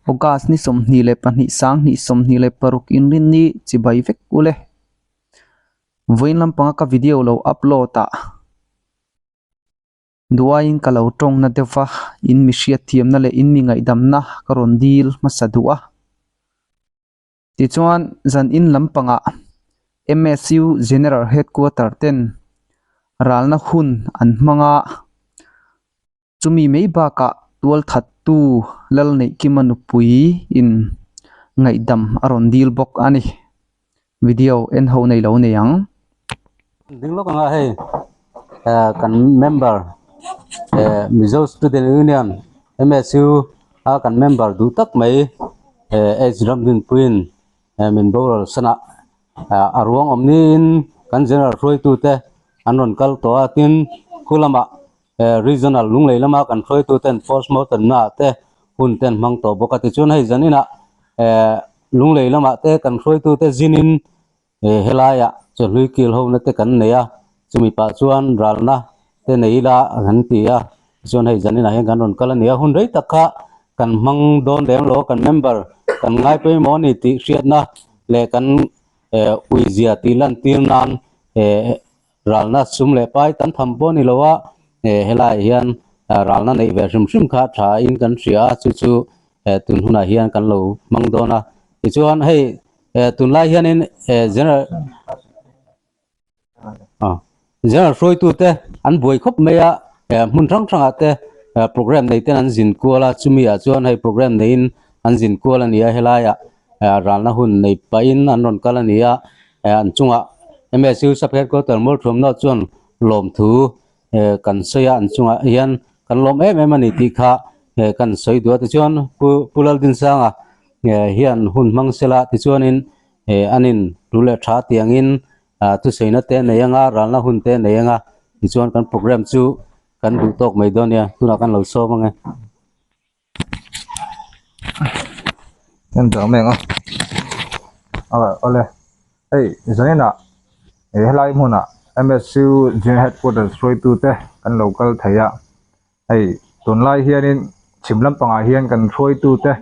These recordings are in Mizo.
August ni 22 2026 inrinni chibai vek ule. Vawiin lampanga ka video lo upload ah duaiin ka lo tawngna deuh va, in mi hriatthiamna leh in mi ngaihdamna ka rawn dil hmasa duh a. Tichuan zan in lampangah MSU General Headquarter ten ralna hun an hmang a. Chumi mai bakah tualthattu Lalneihkima nupui in ngaihdam a rawn dil bawk a ni. Video en ho nei lo nei ang. Ding lawk anga hei kan member Mizo Student Union MSU a kan member duh tak mai H Ramdinpuiin min boral sana a ruang awm niin kan general hruaitute an rawn kal tawh a tin khu lamah Regional Lunglei lama kan hruaituten postmortem naah te hun te an hmang tawh bawk a tichuan hei zaninah Lunglei lamah te kan hruaitute zinin helaiah chawhlui kil hona te kan nei a chumi pah chuan ralna te nei ila an ti a tichuan hei zaninah hian kan rawn kal a ni a hun rei tak kha kan hmang dawn lem lo a kan member kan ngai pawimawh a ni tih hriatna leh kan uizia tih lantir nan Ralna sum leh pai kan tham pawh a ni lo a, helaiah hian ralna neih ve hrim hrim kha tha in kan hria a, chu chu tun hunah hian kan lo hmang dawn a. Tichuan hei tunlai hianin general general hruaitute an buai khawp mai a, hmun hrang hrangah te program nei ten an zin kual a, chumi ah chuan hei program neiin an zin kual a ni a helaiah ralna hun nei pahin an rawn kal a ni a. An chungah MSU sub headquarter Mualthuamnaw chuan lawmthu kan sawi a, an chungah hian kan lawm em em a ni tih kha kan sawi duh a. Tichuan Pu Pu Laldinsanga hian hun hmang sela tichuanin an in tul leh tha tiangin thusawiina te nei anga ralna hun te nei anga tichuan kan program chu kan duh tawk mai dawn nia tunah kan lo sawm ange. En dah mek a awle hei zaninah he helai hmunah M_S_U general headquarters hruaitu te kan lo kal thei a hei tunlai hianin chhim lampangah hian kan hruaitu te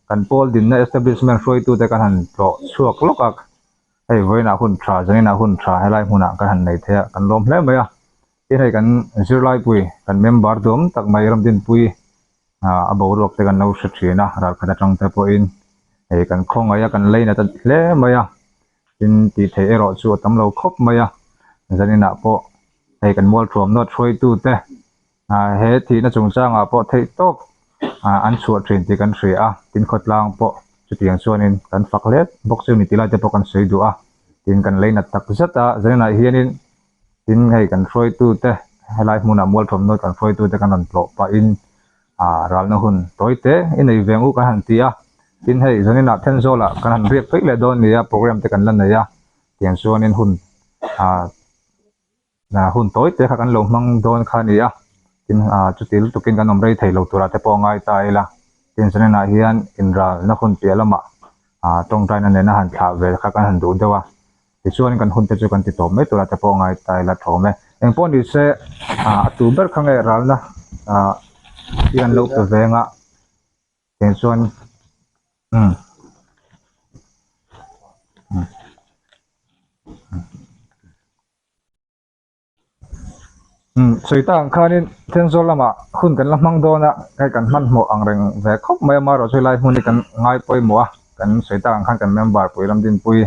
kan pawl dinna establishment hruaitu te kan han tlawh chhuak lawk a hei vawiinah hun tha zaninah hun tha helai hmunah kan han nei thei a kan lawm hle mai a. Tin hei kan zirlaipui kan member duam tak mai Ramdinpui ah a boruak te kan lo hre thin a ralkhat atang te pawhin hei kan khawngaih a kan lei nat hle mai a tin tih theih erawh chu a tam lo khawp mai a zaninah pawh hei kan mualthuam nawt hruaitu te ah he thihna chungchangah pawh theih tawk ah an chhuah thin tih kan hria a tin khawtlang pawh chutiang chuanin kan fak hle bawk chu ni tih lai te pawh kan sawi duh a tin kan lei nat tak zet a zaninah hianin. Tin hei kan hruaitute helai hmunah mualthawmnawi kan hruaitute kan rawn tlawh pahin ah ralna hun tawi te i nei ve ang u kan han ti a, tin hei zaninah Thenzawlah kan han riak phei leh dawn nia program te kan la nei a, tiang chuanin hun ah hun tawi te kha kan lo hmang dawn kha a ni a, tin ah chuti lutukin kan awm rei thei lo turah te pawh a ngai ta ila, tin zaninah hian inralna hun piah lamah ah tawngtaina nena han thlah ve kha kan han duh deuh a. Tichuan kan hun te chu kan ti tawp mai tur a te pawh ngai ta ila thawm e. Eng pawh ni se ah a tu ber kha nge ralna ah hi an lo pe veng a tiang chuan umm umm. Umm sawi tak ang khanin Thenzawl lamah hun kan la hmang dawn a hei kan hmanhmawh ang reng ve khawp mai a amaherawhchu helai hmun hi kan ngai pawimawh a kan sawi tak ang khan kan member pui Ramdinpui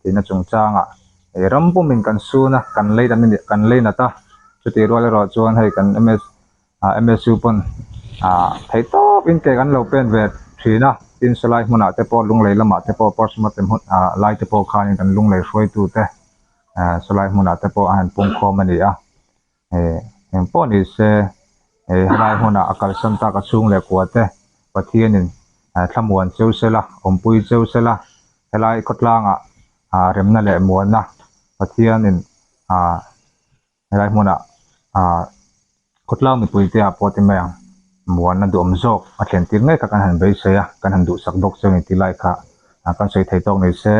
tihna chungchangah hei ram pumin kan sun a kan lei kan lei nat a chutih rual erawh chuan hei kan M_S ah M_S_U pawn ah theih tawp in ke kan lo pen ve thin a tin sawlai hmunah te pawh lunglei lamah te pawh postmortem hun ah lai te pawh khanin kan lunglei hruaitute. ah sawlai hmunah te pawh a han pung khawm a ni a eh eng pawh ni se eh helai hmunah a kalsan tak a chhung leh kua te Pathianin ah thlamuan cheu sela awmpui cheu sela helai khawtlangah ah remna leh muanna Pathianin ah helai hmunah ah khawtlang mipui te ah pawh ti mai ang muanna duhawm zawk a thlen tir ngei kha kan han beisei a kan han duhsak bawk chu a ni tih lai kha ah kan sawi thei tawk ni se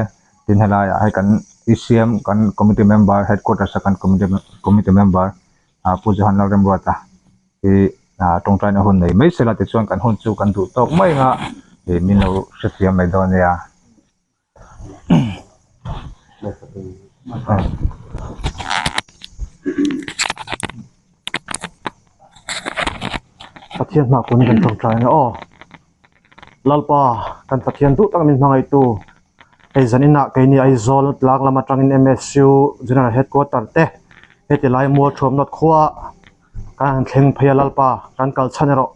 tin helaiah hei kan i siam kan committee member headquarters a kan committee committee member ah Pu Johan Lalremruata hi ah tawngtaina hun nei mai sela tichuan kan hun chu kan duh tawk mai ang a. Ih min lo hrethiam mai dawn nia. Pathian hma kun kan tawngtai ang aw. Lalpa kan Pathian duh tak min hmangaihtu hei zaninah keini Aizawl tlang lam atangin MSU General Headquarter te heti lai Mualthuam North khua kan han thleng phei a Lalpa kan kal chhan erawh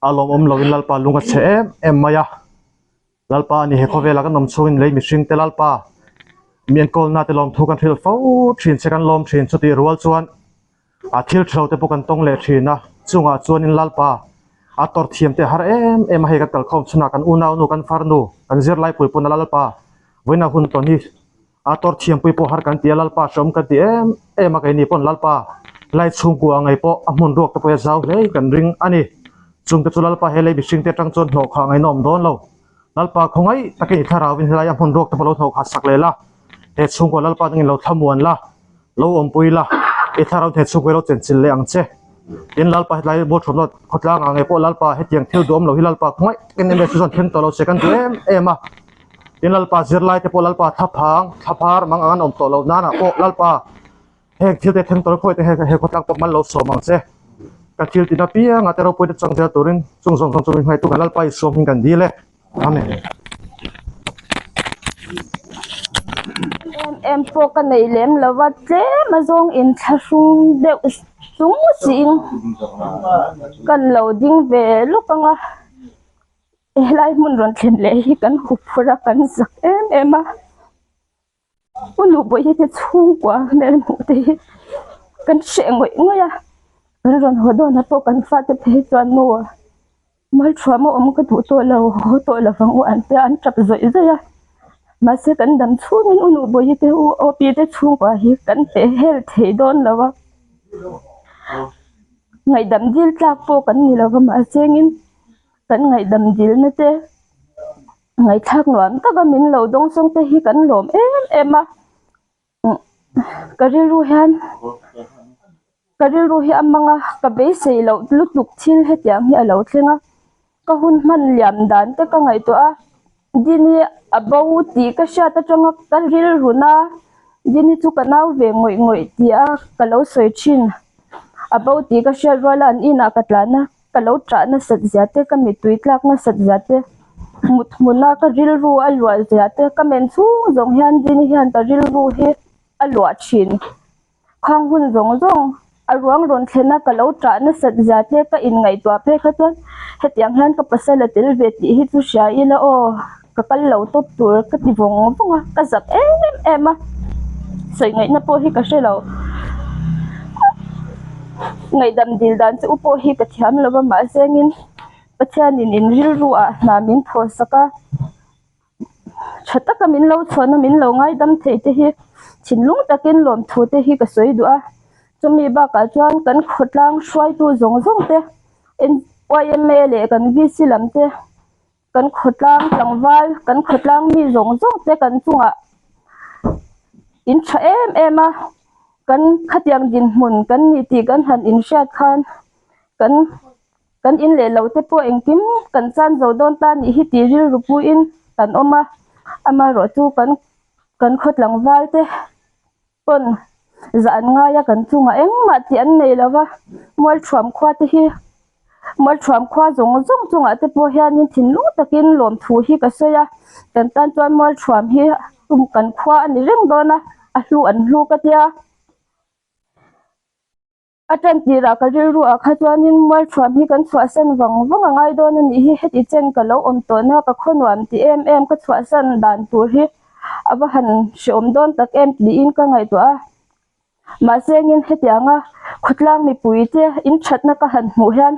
a lawmawm loin Lalpa lung a chhe em em mai a. Lalpa a ni he khawvela kan awm chungin lei mihring te Lalpa mi enkawlna te lawmthu kan hrilh fo thin che kan lawm thin chutih rual chuan a thil thalo te pawh kan tawng leh thin a chungah chuanin Lalpa a tawrh thiam te har em em a hei kan kalkhawm chhunah kan unaunu kan farnu kan zirlai pui pawn a Lalpa vawiina hun tawn hi A tawrh thiampui pawh har kan ti a, Lalpa hreawm kan ti em em a, keini pawn Lalpa lai chhungkua ngei pawh a hmun ruak te pawh hi a zau hle in kan ring a ni. Chungte chu Lalpa he lei mihring te atang chuan hnawh khah ngaihna awm dawn lo. Lalpa khawngaih takin i thlarauin helai a hmun ruak te pawh lo hnawh khah sak leh la, he chhungkua Lalpa dangin lo thlamuan la, lo awmpui la, i thlarau he chhungkua hi lo chenchilh leh ang che. Tin Lalpa hetlai Mualthuamna khawtlangah ngei pawh Lalpa hetiang thil duhawm lo hi Lalpa khawngaih takin em em chu chuan thleng tawh lo se kan duh em em a. Tin Lalpa zirlai te pawh Lalpa thlaphang, thlaphar mang ang an awm tawh loh nanah pawh Lalpa heng thil te thleng tawh khawi te he khawtlang pawh mal lo sawm ang che. Ka thil tina pianga te ropui te chang zel turin chung zawng zawng chu min hmaitu kan Lalpa i sawm hin kan dil e. Amen. Em em pawh ka nei lem lo va, tlem a zawng inthlahrung deuh chung siin kan lo ding ve lawk ang a. Helai hmun rawn thlen leh hi kan hup phurh a kan zak em em a u Nubawihi te chhungkua hmel hmuh te hi kan hreh ngawih ngawih a kan rawn haw dawn ah pawh kan fate phei chuan nu Malthuam a awm ka duh tawh lo haw tawh lo vang u an tia an tap zawih zawih a mahse kan dam chhungin u Nubawihi te u Opi te chhungkua hi kan peh hel thei dawn lo a ngaihdam dil tlak pawh kan ni lo va mahse engin. Kan ngaihdam dilna te ngaihthlak nuam taka min lo dawng sawng te hi kan lawm em em a ka rilru hian ka rilru hi a mang a ka beisei loh lutuk thil hetiang hi a lo thleng a ka hun hman liam dan te ka ngaihtuah a Dini a bo tih ka hriat atanga ka rilrun a Dini chu ka nau ve ngawih ngawih tih a ka lo sawi thin a bo tih ka hriat rual a an inah ka tlan a. Ka lo ṭah nasat zia te, ka mittui tlak nasat zia te, mut hmuna ka rilru a luah zia te, ka men chhung zawng hian Dini hian ka rilru hi a luah ṭhin. Khang hun zawng zawng a ruang rawn thlena ka lo ṭah nasat zia te ka inngaihtuah phei kha chuan hetiang hian ka pasal a tel ve tih hi chu hria ila aw, ka kal lo tawp tur ka ti vawng vawng a, ka zak em em a, sawi ngaihna pawh hi ka hre lo. Ngaihdam dil dan chu u pawh hi ka thiam lo va mahse engin Pathianin in rilru ah hna min thaw sak a, tha taka min lo chhuahna min lo ngaidam thei te hi thinlung takin lawmthu te hi ka sawi duh a, chumi bakah chuan kan khawtlang hruaitu zawng zawng te YMA leh kan VC lam te. Kan khawtlang tlangval, kan khawtlang mi zawng zawng te kan chungah in tha em em a, kan khatiang dinhmun kan ni tih kan han inhriat khan kan kan in leh lo te pawh engkim kan chan zo dawn ta nih hi tih rilru puiin kan awm a, amaherawhchu kan kan khaw tlangval te. Pawn zah an ngai a kan chungah engmah tih an nei lo va, Mualthuam khua te hi Mualthuam khua zawng zawng chungah te pawh hianin thinlung takin lawmthu hi ka sawi a, kan tan chuan Mualthuam hi kan khua a ni reng dawn a, a hlu an hlu ka tia. A tan tirah ka rilru ah kha chuanin Mualthuam hi kan chhuahsan vang vang a ngai dawn a nih hi, heti chen ka lo awm tawhna ka khaw nuam ti em em ka chhuahsan dan tur hi a va han hreawm dawn tak em tiin ka ngaihtuah a. Mahse engin hetianga khawtlang mipui te in thatna ka han hmuh hian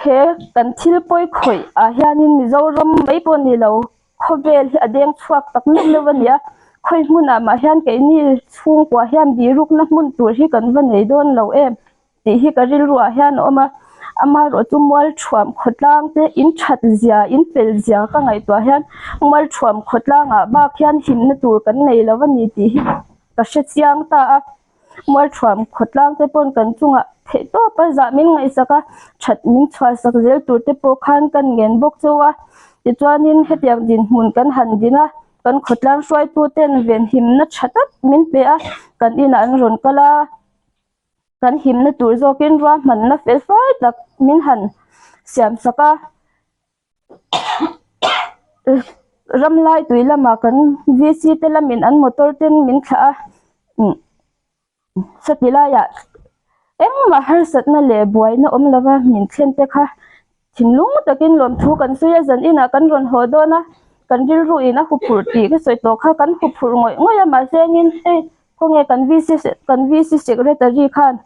He kan thil pawi khawih ah hianin Mizoram mai pawh ni lo, khawvel hi a deng chhuak tak meuh meuh a ni a, khawi hmunah mah hian keini chhungkua hian birukna hmun tur hi kan va nei dawn lo em tih hi ka rilru ah hian a awm a, amaherawhchu Mualthuam khawtlang te in that zia, in pel zia ka ngaihtuah hian Mualthuam khawtlangah bak hian himna tur kan nei lo a ni tih hi ka hre chiang ta a. Mualthuam khawtlang te pawn kan chungah theihtawp a zah min ngaihsak a, that min chhuahsak zel tur te pawh khan kan ngen bawk chauh a. Tichuanin hetiang dinhmun kan han din a, kan khawtlang hruaitu ten venhimna tha tak min pe a, kan inah an rawn kal a. Kan himna tur zawkin ruahmanna fel fai tak min han siam sak a. Ram lai tui lamah kan VC te lamin an motor ten min thlah a sati laiah engmah harsatna leh buaina awm lova min thlen te kha thinlung takin lawmthu kan sawi a zan inah kan rawn haw dawn a kan rilru in a huphurh tih ka sawi tawh kha kan huphurh ngawih ngawih a mahse engin hei khawnge kan VC kan VC secretary khan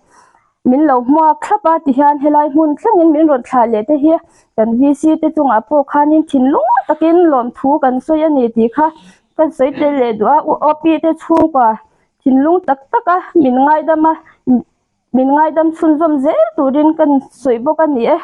Min lo hmuak thlap a tihian helai hmun thlengin min rawn thlah leh te hi kan VC te chungah pawh khanin thinlung takin lawmthu kan sawi a ni tih kha kan sawi tel leh duh a, OP te chhungkua thinlung tak tak a min ngaidam a min ngaidam chhunzawm zel turin kan sawi bawk a ni e.